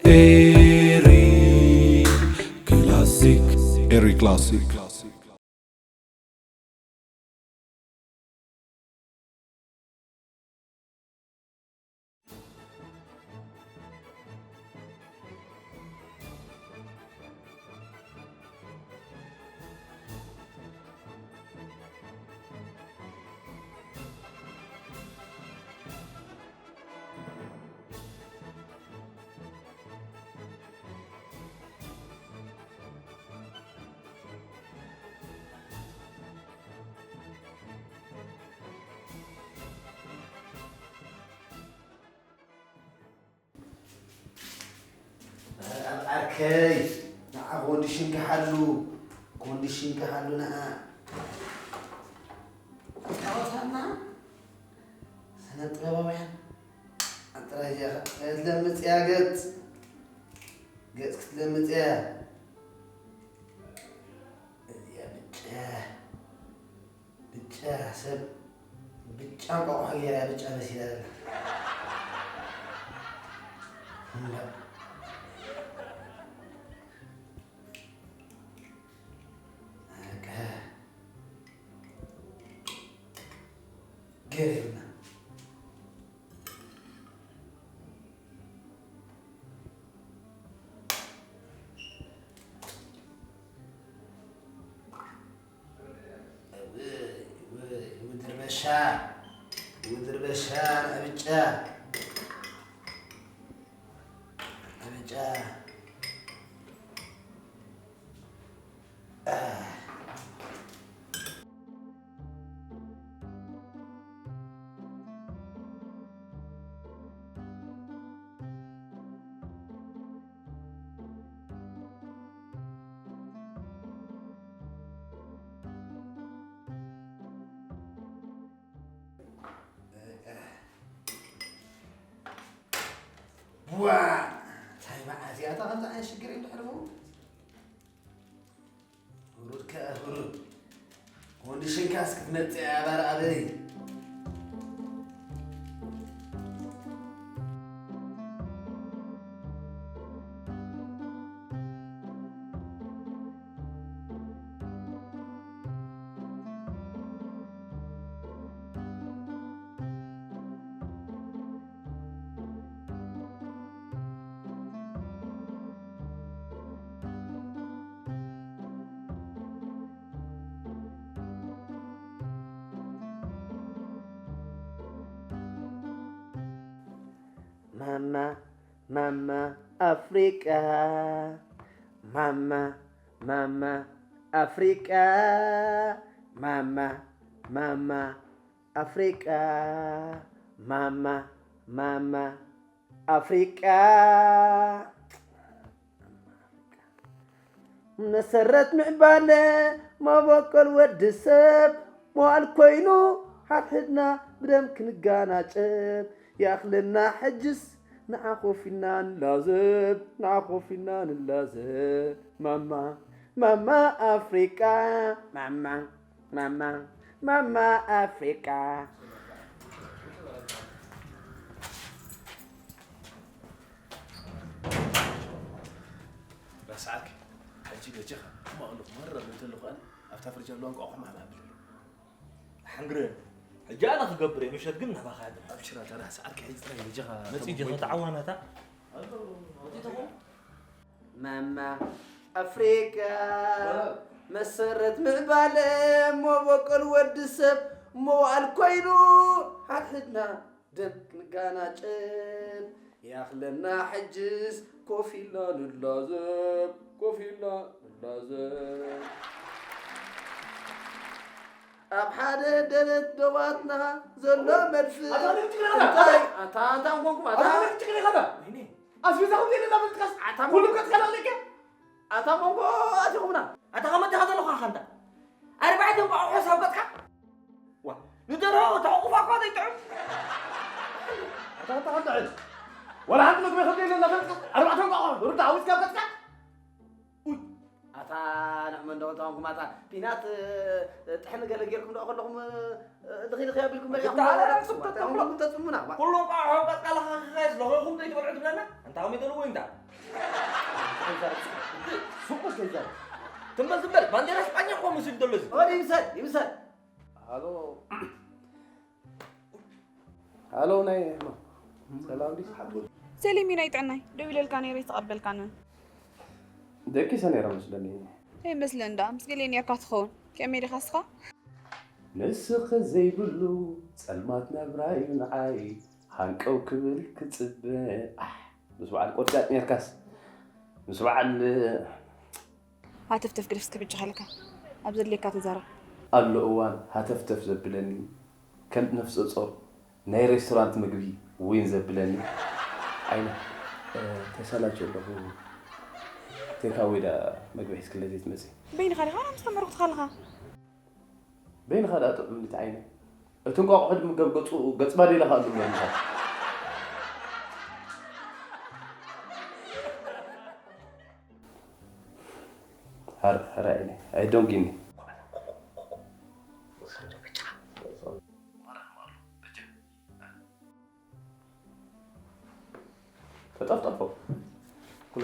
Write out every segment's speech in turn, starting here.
Eri Classic. Eri Classic. ኣብ ዓርከይ፣ ንዓ ኮንዲሽንካ ሓሉ፣ ኮንዲሽንካ ሓሉ ንዓ። ጣዖታትና ስነ ጥበባውያን ጥራይ እዚኣ ክትለምጽ እያ ገጽ፣ ገጽ ክትለምጽ እያ። እዚኣ ብጫ፣ ብጫ ሰብ፣ ብጫ እንቋቑሖ ገይራ እያ ብጫ መሲላ ዘላ። እምበር። በቃ። ገሪርና። ውድርበሻ፣ ውድርበሻ፣ ብጫ፣ ብጫ። ዋ፣ እንታይ መዓት እያ እታ ከምዚ ዓይነት ሽግር እዩ ድሕርፉ? ሁሩድ ከኣ ሁሩድ። ኮንዲሽንካስ ክትመጽእ እያ፣ ኣባር ኣበይ? ማማ፣ ማማ ኣፍሪቃ፣ ማማ፣ ማማ ኣፍሪቃ፣ ማማ፣ ማማ ኣፍሪቃ፣ ማማ፣ ማማ ኣፍሪቃ። መሰረት ምዕባለ መበቆል ወዲ ሰብ መዋል ኮይኑ ሓድሕድና ብደም ክንጋናጨብ ይኣኽለና ሕጅስ ንዓ ኮፍ ኢልና ንላዘብ ንዓ ኮፍ ኢልና ንላዘብ ማማ ማማ ኣፍሪቃ ማማ ማማ ማማ ኣፍሪቃ። ረስዓኪ። ሕጂ በጃኻ፣ ሕማቕ ኣለኹ፣ መረር እንተሎ ከኣ ኣብታ ፍርጃ ኣለዋ እንቋቑሖ ማሕማሕ ኣብለለይ። ሓንግረ፣ ሕጂ ኣነ ክገብር እየ፣ ምሸት ግን ናባኻ እያ። ኣብሽራ፣ ታዲያ ሰዓትኪ ሕጂ ጥራይ በጃኻ መጺእ ጀኻ ተመጎይታ። ተዓዋናታ። መጺእተኹም? ማማ ኣፍሪቃ፣ መሰረት ምዕባለ፣ መበቆል ወዲ ሰብ፣ መዋዕል ኮይኑ፣ ሓድሕድና ደም ክንጋናጨብ፣ ይኣኽለና ሕጅስ ኮፍ ኢልና ንላዘብ፣ ኮፍ ኢልና ንላዘብ። ኣብ ሓደ ደረት ደዋትና ዘሎ መድፍእ ኣታ እንታይ ትግረና? እንታይ? ኣታ፣ ኣታ፣ እንታይ ኮንኩም? ኣታ፣ ኣታ እንታይ ትግረና? ወይኔ። ኣስቤዛኹም ዘይለና ምጥቃስ ኣታ ኩሉ ገጽካ ለቕሊቀ። ኣታ መንጎ ኣቲኹምና። ኣታ ከመ ኣቲኻ ዘለኻ ኸንታ? ኣርባዕተ እንቋቑሖ ሳብ ገጽካ? ዋ፣ ንደርሆ ተዕቑፋ እኳ ዘይጥዕም። ኣታ፣ ኣታ፣ ኣታ፣ ዋላ ሓንቲ መግቢ ከም ዘይለና ፈልጥካ? ኣርባዕተ እንቋቑሖ ሩዳ ሓዊስካ ኣብ ገጽካ? ኡይ፣ ኣታ ንሕመ እንዶ ተኾንኩም ኣታ ፒናት ጥሕኒ ገለ ጌርኩም ዶ ከለኹም ድኺ ድኺ ኣቢልኩም መሪኹም ተጽሙና። ኩሎም ኣሕዋት ቃልኻ ክኸስ ለኸኹም ዘይትበልዑ ትብለና። ኣንታ ከመይ ተልዎ እንታ ሱቁ ከይዛር ትመ ዝበል ባንዴራ ስጳኛ እኮ ምስል ዘሎ እዚ ወደ ይምሰል ይምሰል። ሃሎ ሃሎ ናይ ሕማ ሰላም ዲስ ሓጎል ሰሊም ናይ ጥዕናይ ደው ኢለልካ ነይረ ይተቐበልካንን ደቂሰ ነይረ መስለኒ። ዘይመስለ እንዳ ምስ ገሊኡ ነርካ ትኸውን ከመይ ዲኻ ስኻ ንስኺ ዘይብሉ ጸልማት ናብራዩ ንዓይ ሃንቀው ክብል ክጽበ ኣሕ ምስ በዓል ቆርጫጭ ነርካስ ምስ በዓል ሃተፍተፍ ግደፍ እስከ ብጃኻ ኢለካ ኣብ ዘድልየካ ተዛረብ ኣሎ እዋን ሃተፍተፍ ዘብለኒ ከም ነፍሰ ጾር ናይ ሬስቶራንት ምግቢ ዊን ዘብለኒ ዓይነ ተሳላች ኣለኹ ቴካወይ ዳ ምግቢ ሒዝክለ ዘይትመጽእ በይንኻ ዲኻ ምስ ተመርኩትካ ኣለኻ በይንኻ ዳ ጥዑም እንድቲ ዓይነ እቲ እንቋቑሖ ድምገብ ገጹ ገጽ ባዴላ ከኣ ዝብሎ ምሳት ሀር ሀር አይኔ I don't give me ተጠፍጠፎ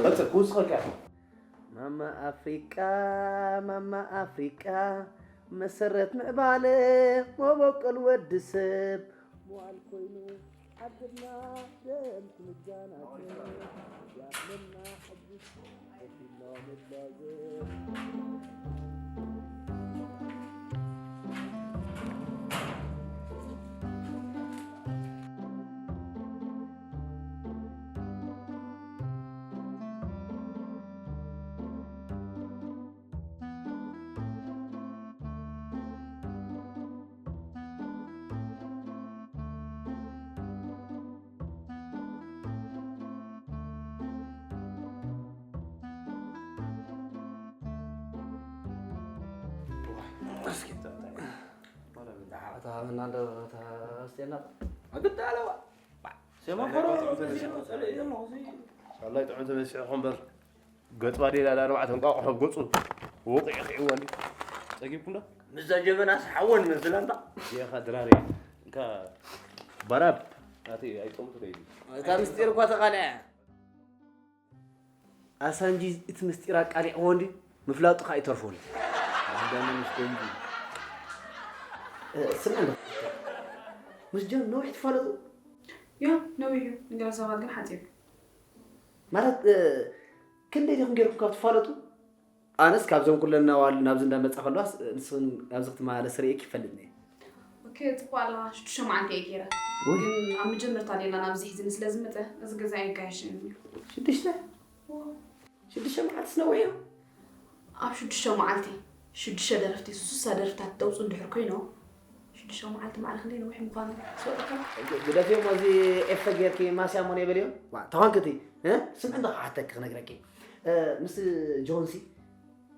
ቀጽል ክውስኸካ ማማ ኣፍሪቃ ማማ ኣፍሪቃ መሰረት ምዕባለ መበቆል ወዲ ሰብ መዋል ኮይኑ ዓድና ደም ትምጃናት ያለና ሕጅ ሳላይ ጥዑም ተመሲሑ እምበር ገጽ ባዴላ ኣርባዕተ እንቋቑሖ ገጹ ወቂዑ ኺዕዎ እንዲ ጸጊብኩም ዶ ምስዛ ጀበና ስሓወን መስል ኣንታ የኻ ድራሪ እንካ ባራብ ናተይ ኣይጠምቱ ደይዱ እታ ምስጢር እኳ ተቓልዐ ኣሳንጂ እቲ ምስጢር ኣቃሊዕዎ እንዲ ምፍላጡ ከዓ ይተርፎ እንዲ ኣዳመ ምስ ጎንጂ ስምዕ እንዶ ምስ ጆን ነዊሕ ትፋለጡ ዮ ነዊሕ እዩ ንገለ ሰባት ግን ሓፂር ማለት ክንደይ ዲኹም ገይርኩም ካብ ትፋለጡ ኣነስ ካብዞም ኩለን ናዋል ናብዚ እንዳመፃ ከለዋስ ንስን ኣብዚ ክትመላለስ ርእየክ ይፈልጥ ነየ ኦኬ ፅቡቅ ኣለኻ ሽዱሽተ መዓልቲ እየ ገይረ ግን ኣብ መጀመርታ ሌላ ናብዚ ሒዝኒ ስለ ዝመፀ እዚ ገዛ ኣይጋየሽን እዩ ሽዱሽተ ሽዱሽተ መዓልትስ ነዊሕ እዩ ኣብ ሽዱሽተ መዓልቲ ሽዱሽተ ደረፍቲ ሱሳ ደርፍታት ተውፁ እንድሕር ኮይኖም ሽዱሽተ መዓልቲ ማዕረ ክንደይ ነዊሕ ምዃኑ ስወጠካ ግደፍዮም እዚ ኤፈ ጌርኪ ማስያ ሞን የበልዮ ተኾንክቲ ስምዕ እንዶ ክሓተኪ ክነግረኪ ምስ ጆንሲ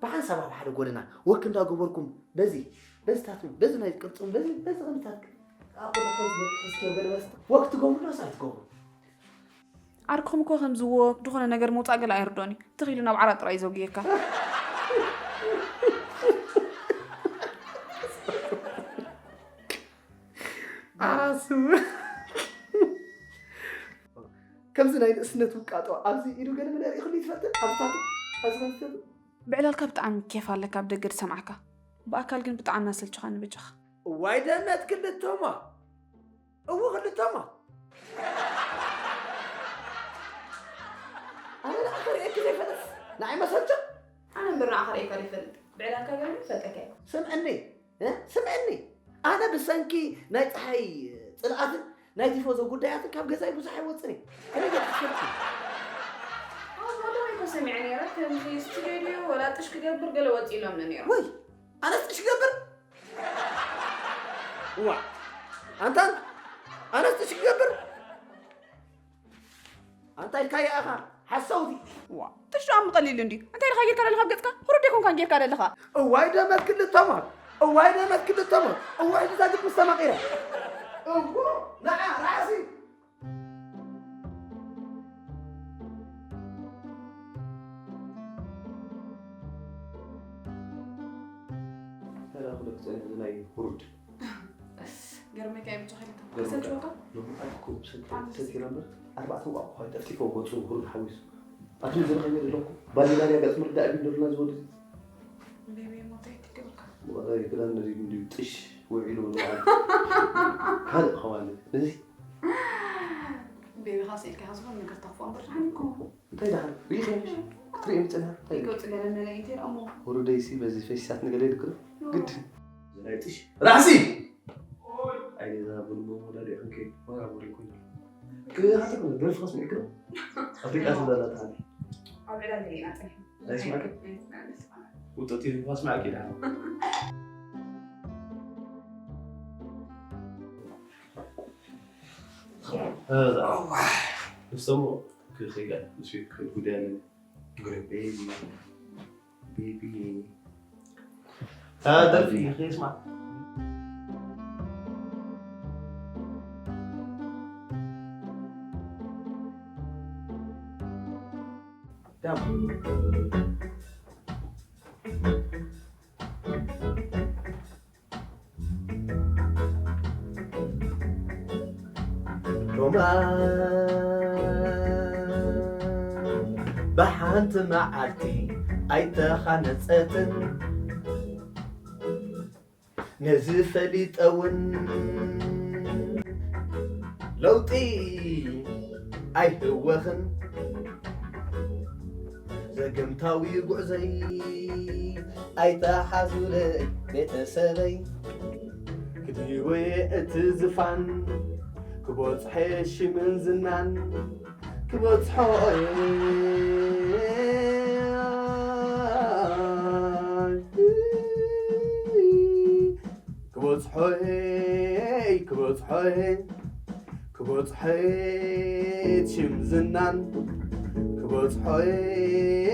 ብሓንሳብ ኣብ ሓደ ጎደና ወክ እንዳገበርኩም በዚ በዚታት በዚ ናይ ቅርፅም በዚ በዚ ከምታት ወክ ትገብሩ ዶስ ኣይትገብሩ ዓርክኹም እኮ ከምዚ ወክ ዝኾነ ነገር ምውፃእ ገለ ኣይርዶን እዩ ትኺሉ ናብ ዓራት ጥራይ ዘጉየካ ዓራት ስውር ከምዚ ናይ ንእስነት ውቃጦ ኣብዚ ኢዱ ገለ መለ ርኢኽሉ ይትፈልጥ ኣብታቱ ኣብዚ ከምዝተሉ ብዕላልካ ብጣዕሚ ኬፍ ኣለካ ኣብ ደገ ዝሰምዓካ ብኣካል ግን ብጣዕሚ ኣሰልችኻኒ በጃኻ እዋይ ደነት ክልተማ እው ክልተማ ኣነ ንዓኻ ርእየኪ ዘይፈልጥ ንዓይ መሰልቸ ኣነ እምበር ንዓኻ ርእየካ ዘይፈልጥ ብዕላልካ ገለ ይፈልጠካ እየ ስምዕኒ ስምዕኒ ኣነ ብሰንኪ ናይ ፀሓይ ፅልኣትን ናይ ቲፎዞ ጉዳያትን ካብ ገዛይ ብዙሕ ኣይወፅን እየ ከመይ ጌርካ ትፈልጢ ኣቦ ሰሚዐ ነይረ ከምዚ ስቱዲዮ ድዩ ወላ ጥሽ ክገብር ገለ ወፂ ኢሎምኒ ነይሮም ወይ ኣነስ ጥሽ ክገብር እዋ ኣንታን ኣነስ ጥሽ ክገብር ኣንታ ኢልካያ ኢኻ ሓሰውቲ ዋ ጥሽ ደኣ ምቐሊል እንድዩ እንታይ ኢልካ ጌርካ ዘለኻ ኣብ ገጽካ ህሩድ ኣይኮንካን ጌርካ ዘለኻ እዋይ ደመት ክልተማ እዋይ ደመት ክልተማ እዋይ ሕጂ እዛ ግጥሚ ዝተማቒረ እዎ ንዓ ራእሲ ክብለክ ዝጸንሕ እዚ ናይ ሁሩድ። ገርመካ እየ ብቻ ከይልካ ገርመካ። ሰልችወካ ሎሚ ኣኮ ሰኪረ እምበር ኣርባዕተ እንቋቑሖ ጠፍጢፎ ገጹ ሁሩድ ሓዊሱ። ኣቲ ዝረኸበ ዘለኹ ባሊና ዲያ ገጽ ምርዳእ ቢል ዶርና ዝወዱ ቤቢ ሞታይ ትገብርካ መቐረቢ ክዳን ነዲዱ እንዲዩ ጥሽ ውዒሉ ንበዓል ካልእ ክኸውን ነዚ ቤቢ ካስኢልካ ዝኾነ ነገር ተኽፎ እምበር ሓኒኩም እንታይ ደሓን ርኢኺ ምሽ ክትርኢ ምፅና እንታይ ይገው ፅገለኒ ለይንቴ ደሞ ወሩደይሲ በዚ ፈሽሳት ንገለ ይልክዶ ግድ ዝናይጥሽ ራእሲ ኣይዛ ቡን ሞሞዳድ ይኽንከ ወራ ቡን ይኩን ክሃተኩም ደርፍ ከስሚዕክዶ ኣፍሪቃ ትበላ ተሃኒ ኣብ ዕዳ ገሊና ፅኒሑ ኣይስማዕክ ውጥት እዩ ከስማዕክ ይዳ እስተሞ ክኸይዳ ንሱ ክጉዳያለን Baby, baby. هذا في خيس مع ሮማ ብሓንቲ መዓልቲ ኣይተኻነጸትን ነዚ ፈሊጠ እውን ለውጢ ኣይህወኽን ዘገምታዊ ጉዕዘይ ኣይተሓዙለይ ቤተሰበይ ክድይቦየ እቲ ዝፋን ክበፅሐ ሽምን ዝናን ክበፅሖ እየ ክበፅሖ እየ ክበፅሖ እየ ክበፅሖ እየ ሽም ዝናን ክበፅሖ እየ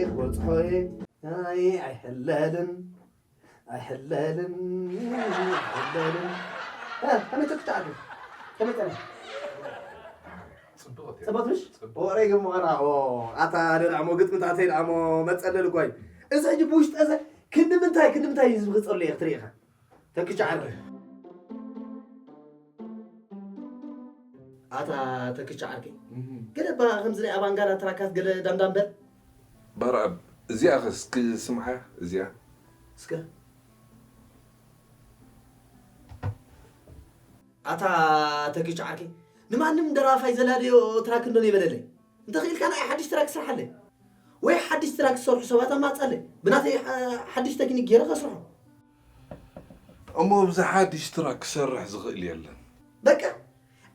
ክበፅሖ እየ ኣይ ኣይሕለልን ኣይሕለልን ኣይሕለልን እ፣ ከመይ ተክታዕዱ ከመይ ጸነ ጽቡቕ ጽቡቕ ምሽ ወረይ ግን ምቐራ ኣታ ደልዓሞ ግጥምታተይ ደልዓሞ መጸለል ጓይ እዚ ሕጂ ብውሽጠ ዘ ክንዲ ምንታይ ክንዲ ምንታይ ህዝቢ ክጸሉ እየ ክትርኢ ኢኻ ተክቻ ዓርኪ ኣታ ተክቻ ዓርኪ ገለ ባ ከምዚ ናይ ኣባንጋዳ ትራካት ገለ ዳምዳም በል ባርኣብ እዚኣ ኸስ ክስምዓ እዚኣ እስከ ኣታ ተኪቻ ዓርከይ ንማንም ደራፋይ ዘላልዮ ትራክ እንዶ የበለለይ እንተኽኢልካ ንዓይ ሓድሽ ትራክ ስርሓለይ ወይ ሓድሽ ትራክ ዝሰርሑ ሰባት ኣማፃለይ ብናተይ ሓ- ሓድሽ ተክኒክ ገይረ ከስርሖ እሞ ብዚ ሓድሽ ትራክ ክሰርሕ ዝኽእል የለን በቃ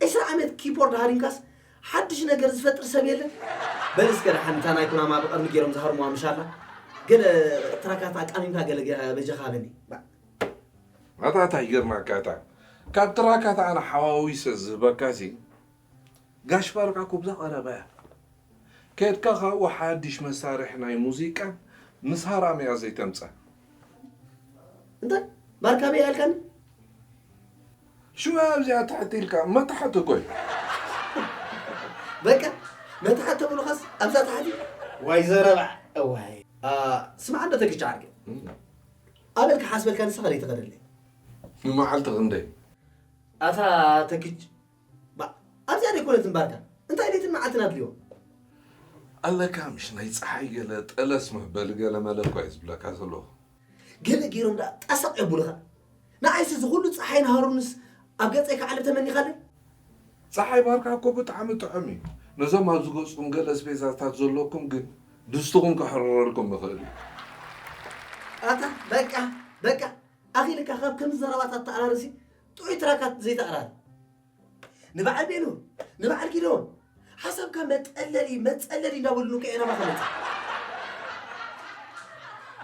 ዕስራ ዓመት ኪቦርድ ሃሪምካስ ሓድሽ ነገር ዝፈጥር ሰብ የለን በል እስከ ደሓን እታ ናይ ኩናማ ብቐርኒ ገይሮም ዝሃርሙዋ ምሻላ ገለ ትራካት ኣቃሚምካ ገለ ገ- በጃኻ ሃበኒ ባ- ኣታ እንታይ ይገርመካ እታ ካብ ትራካት ኣነ ሓዋዊሰ ዝህበካ ሲ ጋሽ ባርካ እኮ ብዛ ቀረባ እያ ከድካ ካብኡ ሓድሽ መሳርሒ ናይ ሙዚቃ ምስ ሃራምያ ዘይተምፀ እንታይ ባርካ በይ ኣልካኒ ሽወ ኣብዚኣ ትሕት ኢልካ መታሕት እኮ እዩ በቃ መታሕት ተብሉኻስ ኣብዛ ታሕቲ ዋይ ዘረባ እዋይ ስማዕ እንዶ ተግጫ ዓርገ ኣበልካ ሓስበልካ ንስኻ ዘይትኸደለይ ንመዓልቲ ክንደይ ኣታ ተግጭ ኣብዚኣ ዘይኮነት እምባርካ እንታይ ለይትን መዓልትን ኣድልዮ ኣለካ ምሽ ናይ ፀሓይ ገለ ጠለስ መበሊ ገለ መለ እኳ እዩ ዝብለካ ዘለኹ ገለ ገይሮም ደኣ ጠሰቕ የብሉኻ ንዓይሲ ዝኹሉ ፀሓይ ንሃሩንስ ኣብ ገፀይ ክዓልብ ተመኒኻለይ ፀሓይ ባርካ እኮ ብጣዕሚ ጥዑም እዩ ነዞም ኣብ ዝገፅኩም ገለ ስፔዛታት ዘለኩም ግን ድስትኹም ክሕርረልኩም ይኽእል እዩ ኣታ በቃ በቃ ኣኺልካ ካብ ከምዚ ዘረባታት ተኣራርሲ ጥዑይ ትራካት ዘይተኣራሪ ንበዓል ቤሉ ንበዓል ጊዶን ሓሳብካ መጠለሊ መፀለሊ እንዳበሉ ንከ ኤናማ ከመፀ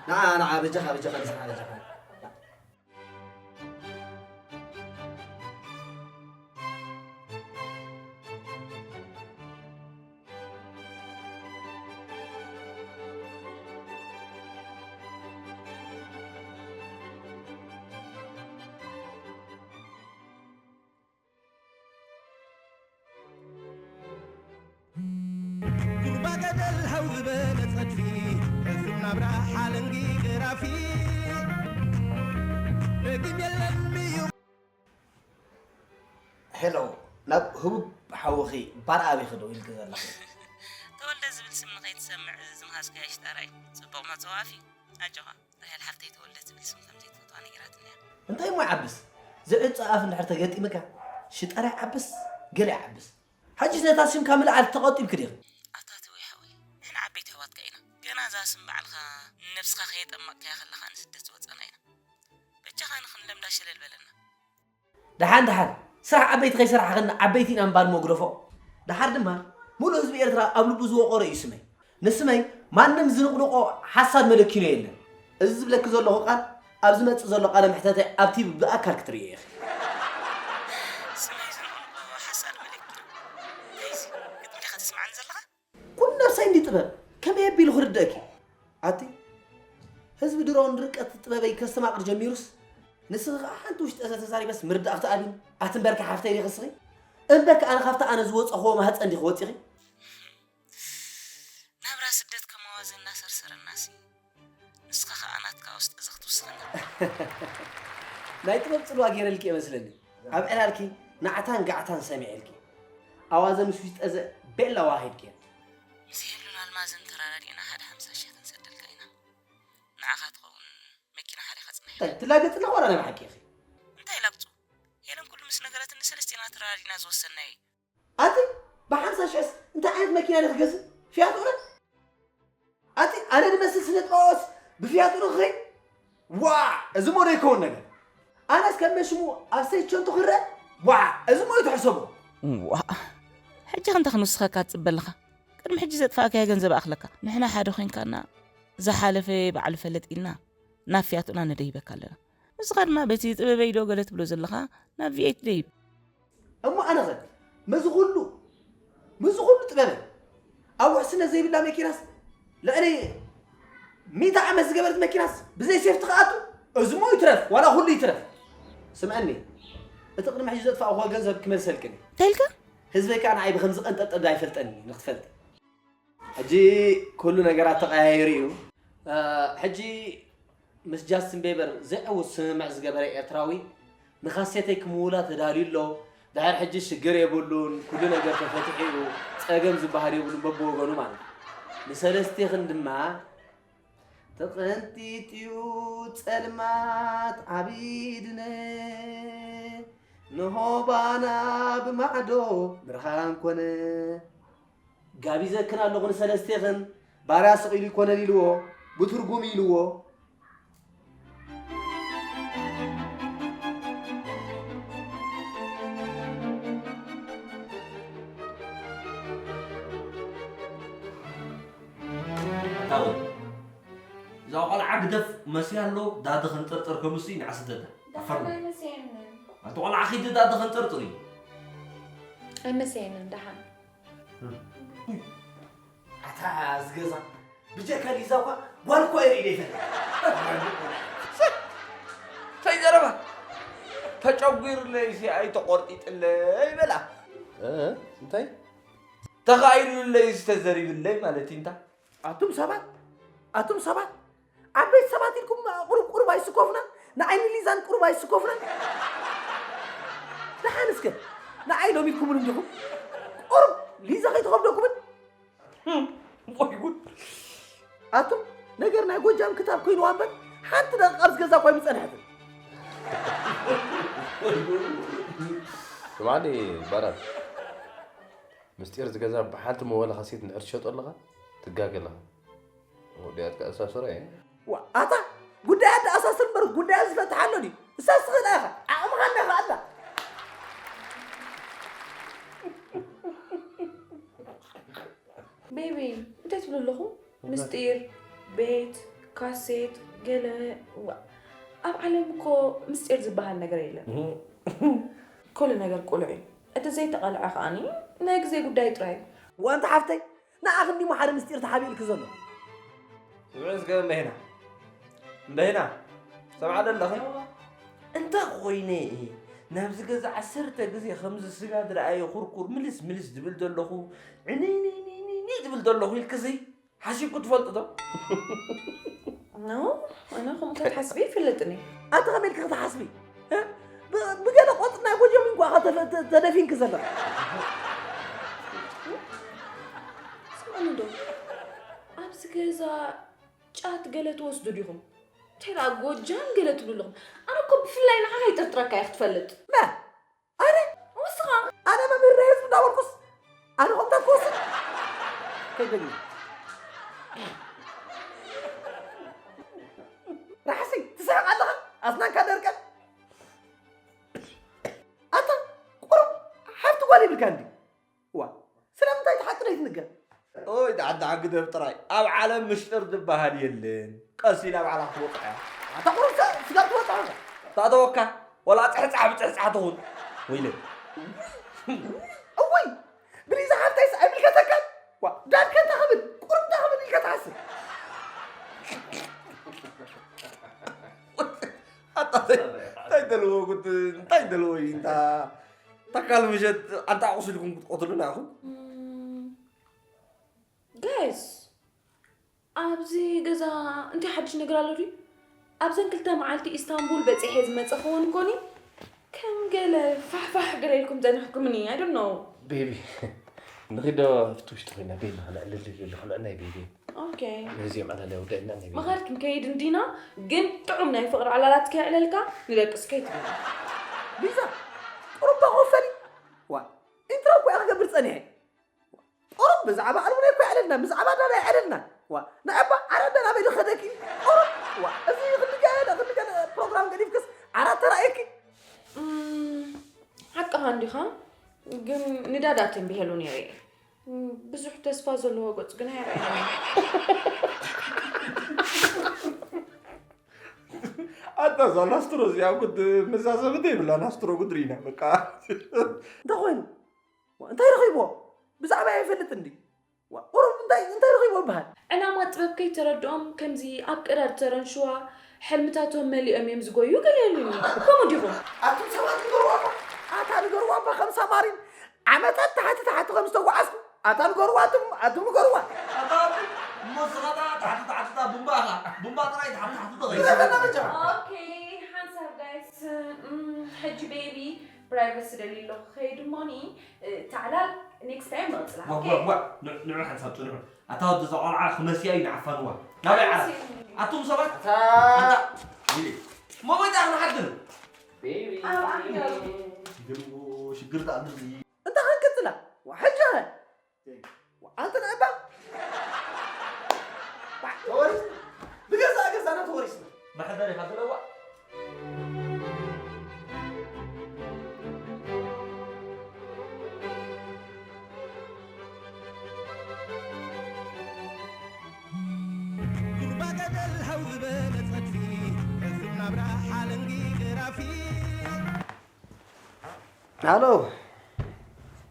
ንዓ ንዓ በጃኻ በጃኻ ንስኻ በጃኻ ጉርባገደል ሃው ዝበለ ጸድፊ ሕሱም ናብራ ሓለንጊ ገራፊ ሄሎ፣ ናብ ህቡብ ሓውኺ ባርኣብ ኢኺ ደው ኢልኪ ዘለኺ። ተወልደ ዝብል ስም ንኸይትሰምዕ ዝምሃዝካዮ ሽጣራይ። ጽቡቕ መጸዋፊ። ኣጆኻ። ራሄል ሓፍተይ ተወልደ ዝብል ስም ከም ዘይትፈትዋ ነጊራትኒ እያ። እንታይ እሞ ይዓብስ? ዝዕጾ ኣፍ እንድሕር ተገጢምካ፣ ሽጠራ ይዓብስ፣ ገለ ይዓብስ። ሕጂስ ነታ ስምካ ምልዓል ተቐጢብኪ ዲኺ? ኣታ ተወይ ሓወይ፣ ንሕና ዓበይቲ ኣሕዋትካ ኢና። ገና እዛ ስም ባዕልኻ ንነብስኻ ከየጠመቕካያ ከለኻ ንስደት ዝወጻና ኢና። በጃኻ ንኽንለምዳ ሸለል በለና። ደሓን ደሓን፣ ስራሕ ዓበይቲ ከይሰራሕኽና ዓበይቲ ኢና ምባል መጉደፎ። ደሓር ድማ፣ ሙሉእ ህዝቢ ኤርትራ ኣብ ልቡ ዝወቐሮ እዩ ስመይ። ንስመይ ማንም ዝንቕንቖ ሓሳድ መለኪኖ የለን። እዚ ዝብለኪ ዘለኹ ቃል፣ ኣብ ዝመጽእ ዘሎ ቃለ መሕተተይ ኣብ ቲቪ ብኣካል ክትርእዮ ኢኺ። ስመይ ዝንቕንቖ ሓሳድ መለኪኖ? እንታይ እዚ ግጥሚ ዲኻ ተስምዓኒ ዘለኻ? ኩሉ ነብሰይ እንዲ ጥበብ ከመይ ኣቢሉ ክርደእኪ? ኣቲ ህዝቢ ድሮ ንርቀት ጥበበይ ከስተማቕር ጀሚሩስ፣ ንስኺ ኸኣ ሓንቲ ውሽጢ እዘ ተዛሪበስ ምርዳእ ክትኣብኒ? ኣቲ እምበርኪ ሓፍተይ ዲኺ እስኺ? እምበርኪ ኣነ ካብቲ ኣነ ዝወጸኽዎ ማህጸን ዲኺ ወጺኺ? ናብራ ስደት ከም ኣዋዘ እናሰርሰረናሲ፣ ንስኻ ኸኣ ናትካ ውስጢ እዘ ክትውስኸና። ናይ ጥበብ ጽልዋ ገይረልኪ እየ መስለኒ። ኣብ ዕላልኪ ናዕታን ጋዕታን ሰሚዐልኪ። ኣዋዘ ምስ ውሽጠ ዘ ቤላ ዋሂድ ገይር። ምስ ሄሉን ኣልማዝን ተራዳዲእና ሓደ ሓምሳ ሺሕ ክንሰደልካ ኢና። ንዓኻ ትኸውን መኪና ሓሪኻ ጽናሕ። እንታይ ትላገጽ ኣለኻ ዋላ ናይ ብሓቂ ኢኺ? እንታይ ላግጹ? ሄለን ኩሉ ምስ ነገረትኒ ሰለስቲና ተራዳዲእና ዝወሰንናዮ እዩ። ኣቲ ብሓምሳ ሽሕስ እንታይ ዓይነት መኪና ዶ ክገዝእ? ፊያት እውነት? ኣቲ ኣነ ድመስል ስነ ጥበባውስ ብፊያት ዶ ክኸይድ? ዋ! እዚ ሞ ዶ ይከውን ነገር? ኣነስ ከም መሽሙ ኣብ ሰይቸንቱ ክረአ? ዋ! እዚ ሞ ይትሕሰቦ? ዋ! ሕጂ ክንተ ክንውስኸካ ትጽበ ኣለኻ? ቅድሚ ሕጂ ዘጥፋእካዮ ገንዘብ ኣኽለካ። ንሕና ሓደ ኮይንካና ዝሓለፈ ባዕሉ ፈለጥ ኢልና ናብ ፊያቱና ንደይበካ ኣለና። ንስኻ ድማ በቲ ጥበበይ ዶ ገለ ትብሎ ዘለኻ ናብ ቪኤት ደይብ። እሞ ኣነኸ ምስዚ ኩሉ ምስዚ ኩሉ ጥበበይ ኣብ ውሕስነት ዘይብላ መኪናስ ልዕሊ ሚእቲ ዓመት ዝገበረት መኪናስ ብዘይ ሴፍቲ ክኣቱ እዝሞ ይትረፍ ዋላ ኩሉ ይትረፍ። ስምዐኒ እቲ ቅድሚ ሕጂ ዘጥፋእኹዎ ገንዘብ ክመልሰልክን እንታይ ኢልካ? ህዝበይ ከዓ ንዓይ ብከምዚ ቀንጠጠ ዶ ኣይፈልጠኒ ንክትፈልጥ። ሕጂ ኩሉ ነገራት ተቐያይሩ እዩ። ሕጂ ምስ ጃስትን ቤበር ዘይዕውት ስምምዕ ዝገበረ ኤርትራዊ ንካሴተይ ክምውላ ተዳልዩ ኣሎ። ድሕር ሕጂ ሽግር የብሉን፣ ኩሉ ነገር ተፈቲሑ እዩ። ጸገም ዝበሃል የብሉን በብወገኑ ማለት እዩ። ንሰለስቴኽን ድማ ተቐንጢጥዩ ጸልማት ዓቢድነ ንሆባና ብማዕዶ ብርሃን ኮነ። ጋቢዘክን ኣለኹ ንሰለስቴኽን፣ ባርያ ስቕ ኢሉ ይኮነን ኢልዎ፣ ብትርጉም ኢልዎ። ኣታ ወዲ፣ እዛ ቆልዓ ግደፍ መስያ ኣሎ፣ ዳዲ ከንጠርጥር ከምሲ ንዓ ስደዳ። ደሓን ኣፈርም። ኣይመሰየንን። ኣቲ ቆልዓ ኺዲ ዳዲ ከንጠርጥር እዩ። ኣይመሰየንን፣ ደሓን። ኣታ እዚ ገዛ ብጀካ ሊዛ እኳ ጓል እኳ የርኢ ዘይፈልጥ። እንታይ ዘረባ? ተጨጒሩለይ ሲ ኣይተቆርጢጥለይ በላ። እ፣ እንታይ? ተኻኢሉለይ ሲ ተዘሪብለይ ማለት እዩ እንታ። ኣቱም ሰባት፣ ኣቱም ሰባት፣ ዓበይቲ ሰባት ኢልኩም ቁሩብ ቁሩብ ኣይስኮፍናን? ንዓይ ንሊዛን ቁሩብ ኣይስኮፍናን? ደሓን እስከ ንዓይ ሎም ኢልኩምን እንዲኹም? ቁሩብ ሊዛ ከይትኸብደኩምን? ወይ ጉድ! ኣቱም ነገር ናይ ጎጃም ክታብ ኮይንዋ እምበር ሓንቲ ደቂቃ ኣብዚ ገዛ እኳ ኣይምጸንሐትን። ስማዕኒ ባራር፣ ምስጢር ዝገዛ ብሓንቲ መወላ ካሴት እንድሕር ትሸጦ ኣለኻ ትጋገ ኣለኻ። ወዲያት ከኣሳስሮ እየ። ዋ፣ ኣታ ጉዳያት ተኣሳስር እምበር ጉዳያት ዝፈትሓ ኣሎ ድዩ? እሳስ ትኽእላ ኢኻ። ዓቕምኻ እንዳ ኢኻ ኣላ። ቤቢ፣ እንታይ ትብሉ ኣለኹም? ምስጢር፣ ቤት፣ ካሴት፣ ገለ፣ ዋ፣ ኣብ ዓለም እኮ ምስጢር ዝበሃል ነገር የለን። ኩሉ ነገር ቁሉዕ እዩ። እቲ ዘይተቓልዐ ከኣኒ ናይ ግዜ ጉዳይ ጥራይ እዩ። ዋንታ ሓፍተይ፣ ንዓኺ እንዲሞ ሓደ ምስጢር ተሓቢእልኪ ዘሎ። ስምዒ እስከ እምበይና። እምበይና። ሰምዓ ዶ ኣለኺ? እንተ ኾይነ እየ ናብዚ ገዛ ዓሰርተ ግዜ ከምዚ ስጋ ዝረኣየ ኩርኩር ምልስ ምልስ ዝብል ዘለኹ፣ ዕንይንይንይንይ ዝብል ዘለኹ ኢልክሲ ሓሲብኩ ትፈልጡ ዶ? ኖ፣ ኣነ ከምኡ ክትሓስቢ ይፈልጥኒ። ኣቲ ከመይ ኢልኪ ክትሓስቢ? እ? ብ-፣ ብገለ ቆጽሊ ናይ ጎጆም እንኳ ተፈ-፣ ተ-፣ ተደፊንኪ ዘለኺ። ስምዕኒ ዶ፣ ኣብዚ ገዛ ጫት ገለ ትወስዱ ዲኹም? እንታይ ደኣ ጎጃም ገለ ትብሉ ኣለኹም? ኣነ እኮ ብፍላይ ንዓኻ ይጥርጥረካ እየ ክትፈልጥ። መ? ኣነ? ንስኻ? ኣነ መምህር ናይ ህዝቢ እንዳበልኩስ ኣነ ከምታት ክወስድ? ከይደግሞ። ራሕሲ ትስሕቕ ኣለኻ? ኣስናንካ ደርቀ። ኣታ ቁሩብ ሓፍቲ ጓል ይብልካ እንዲ። ዋ፣ ስለምንታይ እቲ ሓቂ ዘይትንገር? ኦይ፣ ደዓዳዓ ግደፍ ጥራይ። ኣብ ዓለም ምሽጥር ዝበሃል የለን። ቀስ ኢላ ባዕላ ክትወጽዓ እያ። ኣታ ቁሩብ ሰብ ስጋብ ትወጽዓ እያ። ታተወካ፣ ወላ ጽሕጻሕ ብጽሕጻሕ ትኹን። ወይለ። እውይ፣ ብሊዛ ሓፍተይስ ኣይምልከተካን። ዋ፣ ዳድ ከንታ ክብል፣ ቁሩብ እንታ ክብል ኢልካ ትሓስብ። ኣታ እንታይ፣ እንታይ ደልዎ ጉድ፣ እንታይ ደልዎ እዩ እንታ? ተካል ምሸት ኣንታ ኣቑስልኩም ክትቆትሉና ኢኹም። እም፣ ጋይስ፣ ኣብዚ ገዛ እንታይ ሓድሽ ነገር ኣሎ ድዩ? ኣብዘን ክልተ መዓልቲ ኢስታንቡል በጺሐ ዝመጸ ክኸውን ኮኒ ከም ገለ ፋሕፋሕ ገለ ኢልኩም ጸኒሕኩምኒ። I don't know። ቤቢ፣ ንኺዶ ኣብቲ ውሽጢ ኮይና ቤቢ፣ ንዕልል ኢሉ፣ ንዕልል ናይ ቤቢ። ኦኬ። ነዚኦም ዕላል የውደአና ናይ ቤቢ። መኻድ ክንከይድ እንዲና፣ ግን ጥዑም ናይ ፍቕሪ ዕላላት ከየዕለልካ ንደቅስ ከይትብል። ሊዛ፣ ቁሩብ ተኾፈሊ። ዋ፣ ኢንትሮ እኮ እየ ክገብር ጸኒሐ። ቁሩብ ብዛዕባ ኣልሙንያ እኮ የዕለልና፣ ብዛዕባ ዳዳ የዕለልና። ዋ፣ ንዕባ ዓራት ዳዳ በይ ዝኸደኪ። ቁሩብ፣ ዋ፣ እዚ ክንዲ ገለ፣ ክንዲ ገለ ፕሮግራም ገዲፍክስ ዓራት ተራእየኪ። እም፣ ሓቅኻ እንዲኻ፣ ግን ንዳዳ ተንቢሀሉ ነይረ እየ። እም፣ ብዙሕ ተስፋ ዘለዎ ገጽ ግን ኣይረኣየንን። ኣታ እዛ ናስትሮ እዚኣ ጉድ መዛዘሚ ዘይብላ ናስትሮ ጉድ ርኢና በቃ። እንታይ ኮይኑ? ዋ፣ እንታይ ረኺብዎ? ብዛዕባ ኣይፈልጥ እንዲ። ዋ፣ ቁሩብ እንታይ፣ እንታይ ረኺብዎ ይበሃል? ዕላማ ጥበብ ከይተረድኦም ከምዚ ኣብ ቀዳድ ተረንሽዋ ሕልምታቶም መሊኦም እዮም ዝጎዩ ገለ ይብሉኒ። ከምኡ ዲኹም? ኣቱም ሰባት ንገርዋ እባ፣ ኣታ ንገርዋ እባ ከም ሳማሪን ዓመታት ታሕቲ ታሕቲ ከም ዝተጓዓዝኩ፣ ኣታ ንገርዋ ኣቱም፣ ኣቱም ንገርዋ። ኣታ ኣቱም፣ እሞ ንስኻ እታ ታሕቲ ታሕቲ እታ ቡምባ ኢኻ፣ ቡምባ ጥራይ ታሕቲ ታሕቲ ተኸይዱ። ይዘፈና በጃ። ኦኬ፣ ሓንሳብ ጋይስ፣ እም፣ ሕጂ ቤቢ ፕራይቨሲ ደልዩ ኣለኹ ክኸይድ እሞኒ፣ እ፣ ታዕላል ኔክስት ታይም ንቕጽላ። ዋ፣ ኦኬ? ዋ፣ ዋ፣ ን-፣ ንዑ ሓንሳብ ጽንሑ። ኣታ ወዲ እዛ ቆልዓ ክመስያ እዩ ንዓፋንዋ። ናበይ ዓራት? ኣቱም ሰባት? ኣታ ኣታ፣ ኢሊ። እሞ መይታ ክንሓድር? ቤቢ። ኣብ ኣንገሩ። ይገርሞ ሽግር ተኣምር እዩ። እንታይ ክንቅጽላ? ዋ፣ ሕጂ ኸ? ኣንተ ንዕባ ተወሪስ፣ ብገዛእ ገዛና ተወሪስና። መሕደሪ ኢኻ ዘለዋ። ጉርባ ገደል ሃው ዝበለ ጸድፊ፣ ረኺብ ናብራ ሓለንጊ ገራፊ። ሃሎ።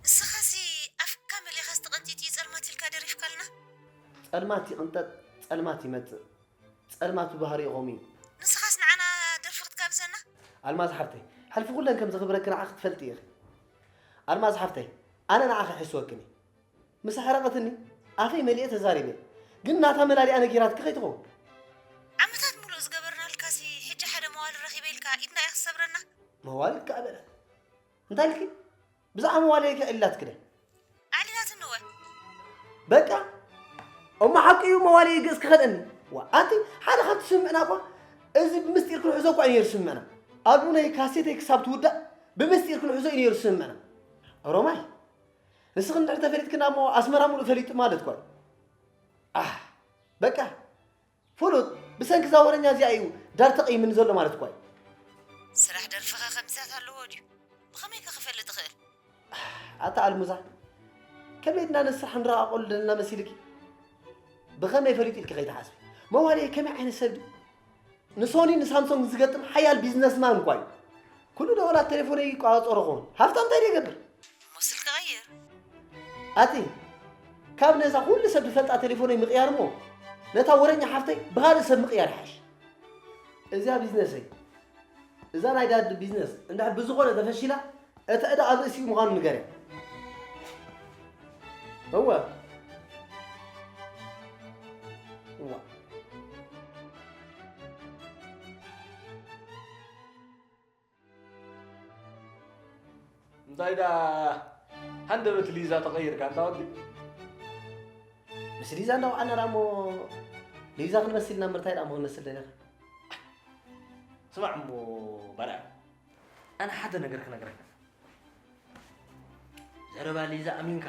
ንስኻሲ ኣፍካ መሊኻስ ተቐንጢጢ ጸልማት ኢልካ ደሪፍካልና? ጸልማት ይቕንጠጥ፣ ጸልማት ይመጽእ። ጸልማት ብባህሪኡ ከምኡ እዩ። ንስኻስ ንዓና ደርፊ ክትጋብዘና? ኣልማዝ ሓፍተይ፣ ሕልፊ ኩለን ከም ዘኽብረኪ ንዓኺ ክትፈልጢ ኢኺ። ኣልማዝ ሓፍተይ፣ ኣነ ንዓኺ ይሕስወክን እየ። ምስ ኣሕረቐትኒ ኣፈይ መሊኤ ተዛሪበ። ግን ናታ መላሊኣ ነጊራትኪ ከይትኸውን። ዓመታት ሙሉእ ዝገበርናልካሲ ሕጂ ሓደ መዋልድ ረኺበ ኢልካ ኢድና ኢኻ ትሰብረና? መዋልድ ከኣ በለት። እንታይ ኢልኪ? ብዛዕባ መዋልድ ከ ኢላትኪ ዶ? ኣዕሊላትኒ እወ። በቃ እሞ ሓቂ እዩ መዋልድ ግእዝ ክኸደኒ። ዋ፣ ኣንቲ ሓደ ካብቲ ስምምዕና እኳ እዚ ብምስጢር ክንሕዞ እኳ እዩ ነይሩ ስምምዕና። ኣልቡነይ ካሴተይ ክሳብ ትውዳእ ብምስጢር ክንሕዞ እዩ ነይሩ ስምምዕና። ኦሮማይ፣ ንስኺ እንድሕር ተፈሊጥክና እሞ ኣስመራ ሙሉእ ፈሊጡ ማለት እኳ እዩ። ኣህ፣ በቃ ፍሉጥ ብሰንኪ እዛ ወረኛ እዚኣ እዩ ዳር ተቐይምኒ ዘሎ ማለት እኳ እዩ። ስራሕ ደርፍኻ ከምዚታት ኣለዎ ድዩ? ብኸመይ ከ ክፈልጥ እኽእል? ኣታ ኣልሙዛ፣ ከመይ ድና ነዚ ስራሕ ንረቓቐሉ ዘለና መሲልኪ? ብኸመይ ፈሊጡ ኢልኪ ከይትሓስቢ። መዋልየ ከመይ ዓይነት ሰብ ድዩ? ንሶኒ ንሳምሶንግ ዝገጥም ሓያል ቢዝነስማን እኳ እዩ። ኩሉ ደወላት ቴሌፎነይ ይቆጻጸሮ ክኸውን። ሃፍታም እንታይ ደይገብር? እሞ ስልኪ ቀይር። ኣቲ፣ ካብ ነዛ ኩሉ ሰብ ዝፈልጣ ቴሌፎነይ ምቕያር እሞ፣ ነታ ወረኛ ሓፍተይ ብኻልእ ሰብ ምቕያር ይሓይሽ። እዚኣ ቢዝነሰይ። እዛ ናይ ዳድ ቢዝነስ እንድሕር ብዝኾነ ተፈሺላ፣ እቲ ዕዳ ኣብ ርእሲኡ ምዃኑ ንገርያ። እወ። እዋ። እንታይ ደኣ ሃንደበት ሊዛ ተቐይርካ እንታ ወዲ? ምስ ሊዛ እንዳወዓልና ደኣ እሞ ሊዛ ክንመስል ኢና እምበር እንታይ ደኣ እሞ ክንመስል ደሊኻ? ስማዕ እሞ ባርያ፣ ኣነ ሓደ ነገር ክነግረካ። ዘረባ ሊዛ ኣሚንካ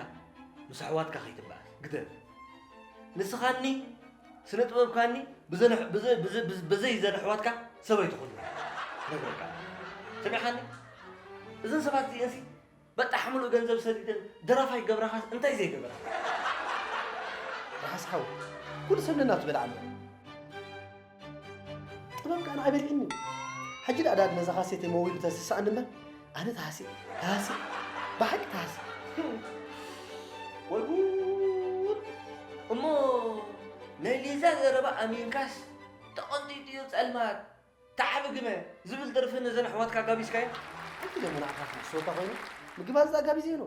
ምስ ኣሕዋትካ ከይትበኣስ ግደፍ። ንስኻኒ ስነ ጥበብካኒ ብዘን- ብዘ- ብዘ- ብዘ- ብዘይ ዘን ኣሕዋትካ ሰብ ኣይትኹን። ነግረካ። ሰሚዕኻኒ? እዘን ሰባት እዚአንሲ በጣሕ ምሉእ ገንዘብ ሰዲደን ደራፋይ ገብረኻስ እንታይ ዘይገበራ? ርሓስ ሓው፣ ኩሉ ሰብ ነናቱ በልዓ ኣሎ። ጥበብ ከኣ ንዓይ በሊዕኒ። ሕጂ ደኣ ዳድ ነዛ ካሴተይ ሞቢሉ ተስስኣኒ እምበር ኣነ ተሃስየ፣ ተሃስየ፣ ብሓቂ ተሃስየ። ወይ ጉድ! እሞ ናይ ሊዛ ዘረባ ኣሚንካስ ተቐንጢጡ እዩ ጸልማት። ተዓብግመ ዝብል ደርፊ ነዘን ኣሕዋትካ ጋቢዝካዮ? ሕጂ ደሞ ንዓኻ ክሕስወካ ኮይኑ ምግባዝ ዝኣጋቢዘ ይኖ።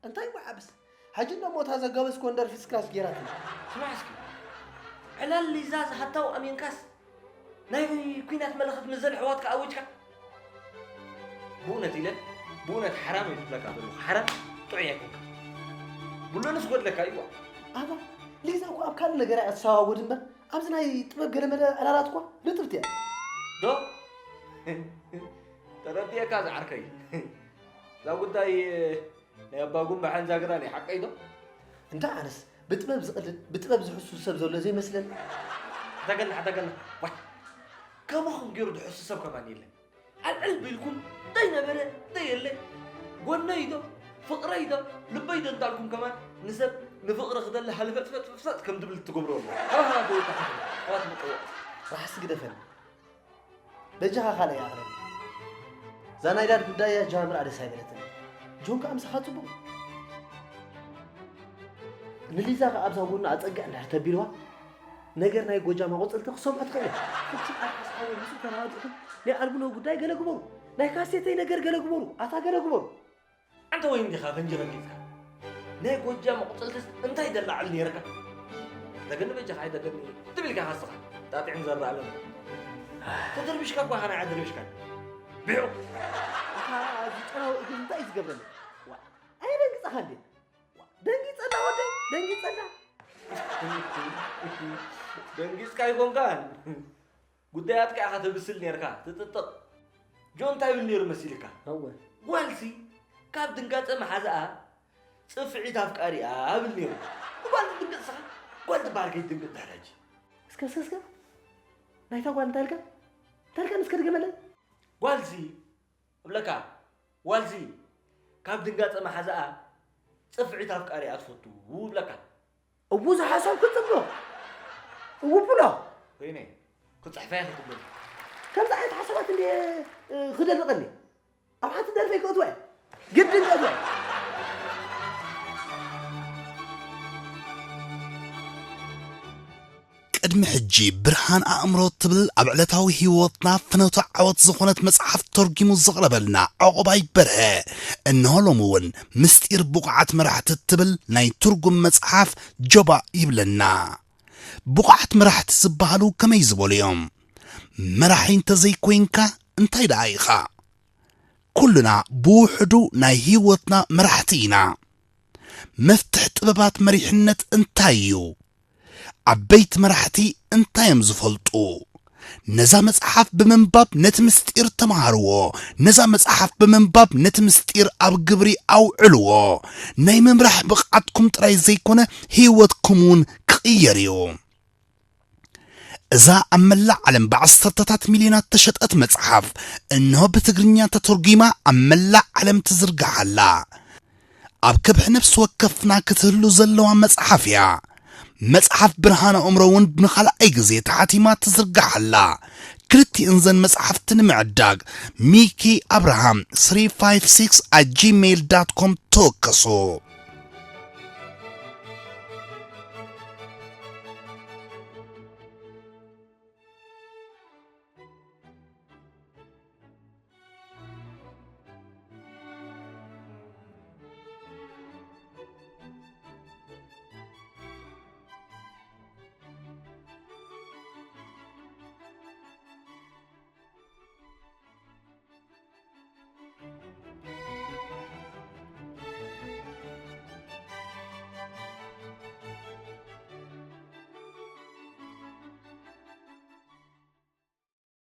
እንታይ ይወዓብስ? ሕጂ እንዶ ሞታ ዘጋበዝኮ እንደርፊ ስክራች ጌራትኒ። ስማዕ እስኪ፣ ዕላል ሊዛ ዝሃታው ኣሚንካስ ናይ ኲናት መለኸት ምዘን ኣሕዋትካ ኣዊጅካ? ብእውነት ኢለ ብእውነት ሓራም እዩ ዝብለካ ዘለኹ። ሓራም ጥዑይ ኣይኮንካ። ብሎንስ ጎድለካ እዩ። ኣባ፣ ሊዛ እኮ ኣብ ካልእ ነገር እያ ትሰዋወድ እምበር ኣብዚ ናይ ጥበብ ገለመለ ዕላላት እኳ ንጥብቲ እያ። ዶ? ተረዲኤካ ዝዓርከይ። እዛ ጉዳይ ናይ ኣባ ጉንባሕን ዛግራ ናይ ሓቀይ ዶ? እንታ ኣነስ ብጥበብ ዝቕልድ ብጥበብ ዝሕሱ ሰብ ዘሎ ዘይመስለኒ። ሓተገላ ሓተገላ። ዋይ፣ ከማኹም ገይሩ ዝሕሱ ሰብ ከማን የለን። ኣልዕል ቢልኩም ዘይነበረ ዘየለ፣ ጎነይ ዶ ፍቕረይ ዶ ልበይ ዶ እንዳልኩም ከማን ንሰብ ንፍቕሪ ክደሊ ሃልፈጥፈጥፈጥ ከም ዝብል ትገብሩ ኣሎ። ሃሃ፣ ጎይታ ሓፍረ፣ ኣዋት ምጥዋቕ። ራሕሲ ግደፈኒ። በጃኻ ካልኣይ ኣቕረብ። እዛ ናይ ዳድ ጉዳይ እያ ጀማምራ ደስ ኣይበለትን። ጆን ከኣ ምሳኻ ጽቡቕ። ንሊዛ ከኣ ኣብዛ ጎኑ ኣጸግዕ እንድሕር ተቢልዋ፣ ነገር ናይ ጎጃም ኣቑጽልቲ ክሰምዖ ትኽእል እያ። ፍጹም ኣርሓስ ሓወይ ምስኡ ተረዳዲእኩም ናይ ኣልቡኖ ጉዳይ ገለ ግበሩ። ናይ ካሴተይ ነገር ገለ ግበሩ። ኣታ ገለ ግበሩ። ኣንተ ወይ እንዲኻ ፈንጂ ረጊጽካ። ናይ ጎጃም ኣቑጽልትስ እንታይ ደላዕል ነይርካ? ተገኒ በጃኻ ኣይተገኒ ትብል ኢኻ ንስኻ። ጣጢዕን ዘራእልን። ተደርቢሽካ እኳ ኸነ ኣደርቢሽካ። ቢዑ። ኣታ እዚ ጨናዊ እግሪ እንታይ እዩ ዝገብረኒ? ዋ፣ ኣየደንግጸኻ እንዴ? ዋ፣ ደንጊጸላ ወደይ፣ ደንጊጸላ። ደንጊጽካ ኣይኮንካን። ጉዳያትካ ኢኻ ተብስል ነይርካ፣ ትጥጥቕ። ጆን እንታይ ይብል ነይሩ መሲልካ? እወ። ጓልሲ ካብ ድንጋጸ መሓዛኣ ጽፍዒት ኣፍቃሪኣ እብል ነይሩ። ንጓል ትድንግጽ ስኻ? ጓል ትበሃል ከይትድንግጽ ድሕሪ ሕጂ። እስከ፣ እስከ፣ እስከ። ናይታ ጓል እንታይ ኢልካ? እንታይ ኢልካ እስከ ድገመለይ? ጓልሲ እብለካ፣ ጓልሲ ካብ ድንጋጸ መሓዛኣ ጽፍዒት ኣፍቃሪኣ ትፈቱ እብለካ። እቡ ዝሓሰብኩ ጽቡቕ። እቡ ቡሎ። ወይኔ፣ ክጽሕፋ እየ ክትብል። ከምዚ ዓይነት ሓሳባት እንድየ፣ እ፣ ክደልቐኒ። ኣብ ሓንቲ ደርፈይ ከእትዋ እየ። ግድን ከእትዋ እየ። ቅድሚ ሕጂ ብርሃን ኣእምሮ ትብል ኣብ ዕለታዊ ህይወትና ፍኖተ ዓወት ዝኾነት መጽሓፍ ተርጊሙ ዘቕረበልና ዑቕባይ በርሀ፣ እንሆ ሎሚ እውን ምስጢር ብቑዓት መራሕቲ እትብል ናይ ትርጉም መጽሓፍ ጆባእ ይብለና። ብቑዓት መራሕቲ ዝበሃሉ ከመይ ዝበሉ እዮም? መራሒ እንተዘይኮይንካ እንታይ ደኣ ኢኻ? ኩልና ብውሕዱ ናይ ህይወትና መራሕቲ ኢና። መፍትሕ ጥበባት መሪሕነት እንታይ እዩ? ዓበይቲ መራሕቲ እንታይ እዮም ዝፈልጡ? ነዛ መጽሓፍ ብምንባብ ነቲ ምስጢር ተምሃርዎ። ነዛ መጽሓፍ ብምንባብ ነቲ ምስጢር ኣብ ግብሪ ኣውዕልዎ። ናይ ምምራሕ ብቕዓትኩም ጥራይ ዘይኮነ ህይወትኩም እውን ክቕየር እዩ። እዛ ኣብ መላእ ዓለም ብዓሰርተታት ሚልዮናት ተሸጠት መጽሓፍ፣ እንሆ ብትግርኛ ተተርጒማ ኣብ መላእ ዓለም ትዝርጋሕ ኣላ። ኣብ ከብሒ ነፍሲ ወከፍና ክትህሉ ዘለዋ መጽሓፍ እያ። መጽሓፍ ብርሃን ኣእምሮ እውን ንኻልኣይ ግዜ ተሓቲማ ትዝርጋሕ ኣላ። ክልቲእን ዘን መጽሓፍቲ ንምዕዳግ ሚኪ ኣብርሃም ስሪ ፋይቭ ሲክስ ኣት ጂሜይል ዳት ኮም ተወከሱ።